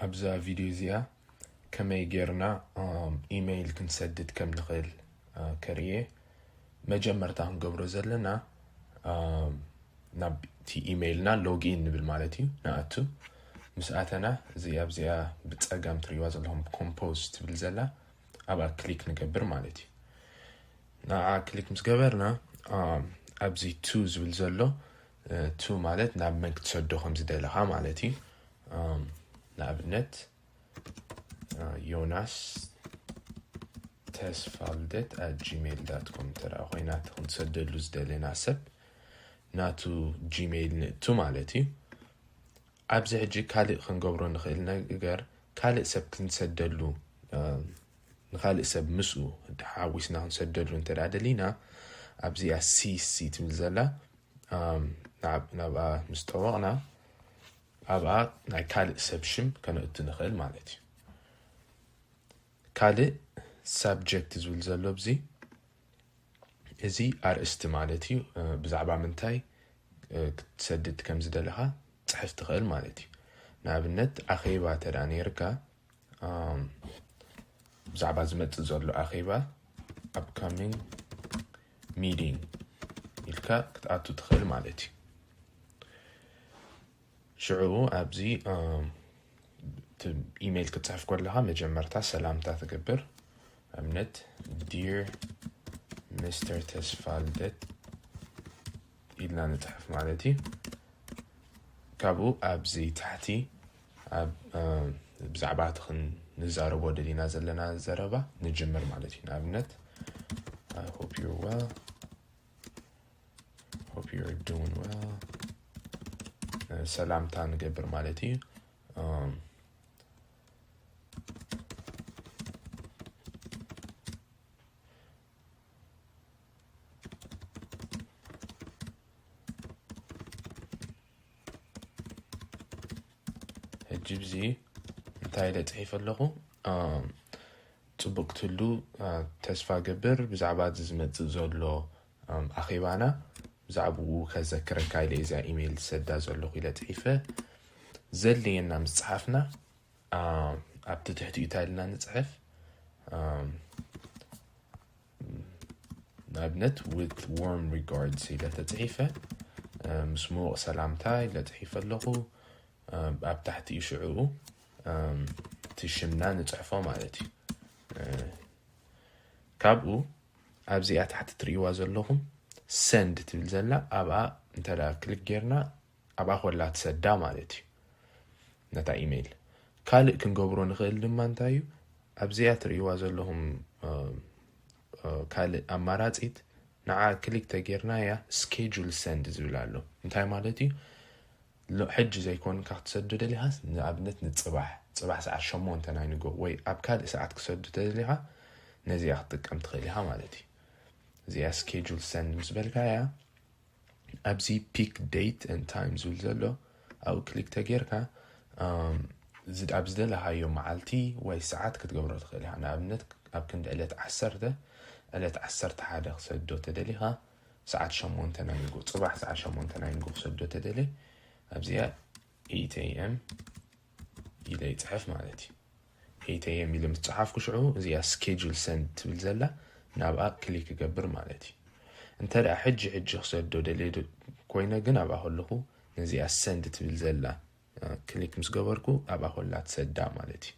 ኣብዛ ቪድዮ እዚኣ ከመይ ጌርና ኢሜይል ክንሰድድ ከም ንኽእል ከርእየ። መጀመርታ ክንገብሮ ዘለና ናብ እቲ ኢሜይልና ሎጊን ንብል ማለት እዩ። ንኣቱ ምስ ኣተና እዚ ኣብዚኣ ብፀጋም ትሪእዋ ዘለኹም ኮምፖዝ ትብል ዘላ ኣብኣ ክሊክ ንገብር ማለት እዩ። ንዓ ክሊክ ምስ ገበርና ኣብዚ ቱ ዝብል ዘሎ፣ ቱ ማለት ናብ መን ክትሰዶ ከም ዝደለኻ ማለት እዩ። ንኣብነት ዮናስ ተስፋልደት at gmail dot com እንተ ኮይና፣ እቲ ክንሰደሉ ዝደለና ሰብ ናቱ ጂሜይል ንእቱ ማለት እዩ። ኣብዚ ሕጂ ካልእ ክንገብሮ ንኽእል ነገር፣ ካልእ ሰብ ክንሰደሉ፣ ንኻልእ ሰብ ምስኡ ሓዊስና ክንሰደሉ እንተ ደሊና፣ ኣብዚኣ ሲሲ ትብል ዘላ ናብኣ ምስ ጠወቕና፣ ኣብኣ ናይ ካልእ ሰብ ሽም ከነእቱ ንኽእል ማለት እዩ። ካልእ ሳብጀክት ዝብል ዘሎ ኣብዚ፣ እዚ ኣርእስቲ ማለት እዩ። ብዛዕባ ምንታይ ክትሰድድ ከም ዝደለኻ ጽሕፍ ትኽእል ማለት እዩ። ንኣብነት ኣኼባ ተዳ ነይርካ፣ ብዛዕባ ዝመጽእ ዘሎ ኣኼባ upcoming meeting ኢልካ ክትኣቱ ትኽእል ማለት እዩ። ሽዑ ኣብዚ ኢሜይል ክትፅሕፍ ከለኻ መጀመርታ ሰላምታ ትገብር። ኣብነት ዲር ሚስተር ተስፋልደት ኢልና ንፅሕፍ ማለት እዩ። ካብኡ ኣብዚ ታሕቲ ብዛዕባ እቲ ክንዛረቦ ደሊና ዘለና ዘረባ ንጅምር ማለት እዩ። ንኣብነት I hope you're well. Hope you're doing well. ሰላምታ ንገብር ማለት እዩ። ሕጂ ብዚ እንታይ ኢለ ፅሒፈ ኣለኹ? ፅቡቅ ክትህሉ ተስፋ ገብር። ብዛዕባ እዚ ዝመፅእ ዘሎ ኣኼባና ብዛዕባኡ ከዘክረካ ኢለ እዛ ኢሜይል ዝሰዳ ዘለኹ ኢለ ፅሒፈ። ዘድልየና ምስ ፀሓፍና ኣብቲ ትሕቲኡ እንታይ ኢልና ንፅሕፍ? ንኣብነት with warm regards ኢለ ተፅሒፈ፣ ምስ ምዉቕ ሰላምታ ኢለ ፅሒፈ ኣለኹ። ኣብ ታሕቲኡ ሽዕኡ እቲ ሽምና ንፅሕፎ ማለት እዩ። ካብኡ ኣብዚኣ ታሕቲ ትርእይዋ ዘለኹም ሰንድ ትብል ዘላ ኣብኣ እንተ ክሊክ ጌርና ኣብኣ ኮላ ትሰዳ ማለት እዩ ነታ ኢሜይል። ካልእ ክንገብሮ ንኽእል ድማ እንታይ እዩ? ኣብዚኣ ትርእይዋ ዘለኹም ካልእ ኣማራፂት ንዓ ክሊክ ተጌርናያ ስኬጁል ሰንድ ዝብል ኣሎ። እንታይ ማለት እዩ? ሕጂ ዘይኮንካ ክትሰዶ ደሊኻ ንኣብነት ንፅባሕ ፅባሕ ሰዓት ሸሞንተ ናይ ንጎ ወይ ኣብ ካልእ ሰዓት ክሰዱ ተደሊኻ ነዚኣ ክትጥቀም ትኽእል ኢኻ ማለት እዩ። እዚኣ ስኬጁል ሰንድ ምስ በልካያ ኣብዚ ፒክ ዴት ን ታይም ዝብል ዘሎ ኣብኡ ክሊክ ተጌርካ ኣብ ዝደለኻዮ መዓልቲ ወይ ሰዓት ክትገብሮ ትኽእል ኢኻ። ንኣብነት ኣብ ክንዲ ዕለት ዓሰርተ ዕለት ዓሰርተ ሓደ ክሰዶ ተደሊኻ ሰዓት ሸሞንተ ናይ ንጎ ፅባሕ ሰዓት ሸሞንተ ናይ ንጎ ክሰዶ ተደለ ኣብዚኣ ኤይት ኤ ኤም ኢለ ይፅሕፍ ማለት እዩ። ኤይት ኤ ኤም ኢለ ምስ ፀሓፍኩ ሽዑ እዚኣ ስኬጁል ሰንድ ትብል ዘላ ናብኣ ክሊክ እገብር ማለት እዩ። እንተ ደኣ ሕጂ ሕጂ ክሰዶ ደልየ ኮይነ ግን ኣብኣ ከለኹ ነዚኣ ሰንድ ትብል ዘላ ክሊክ ምስ ገበርኩ ኣብኣ ኮላ ትሰዳ ማለት እዩ።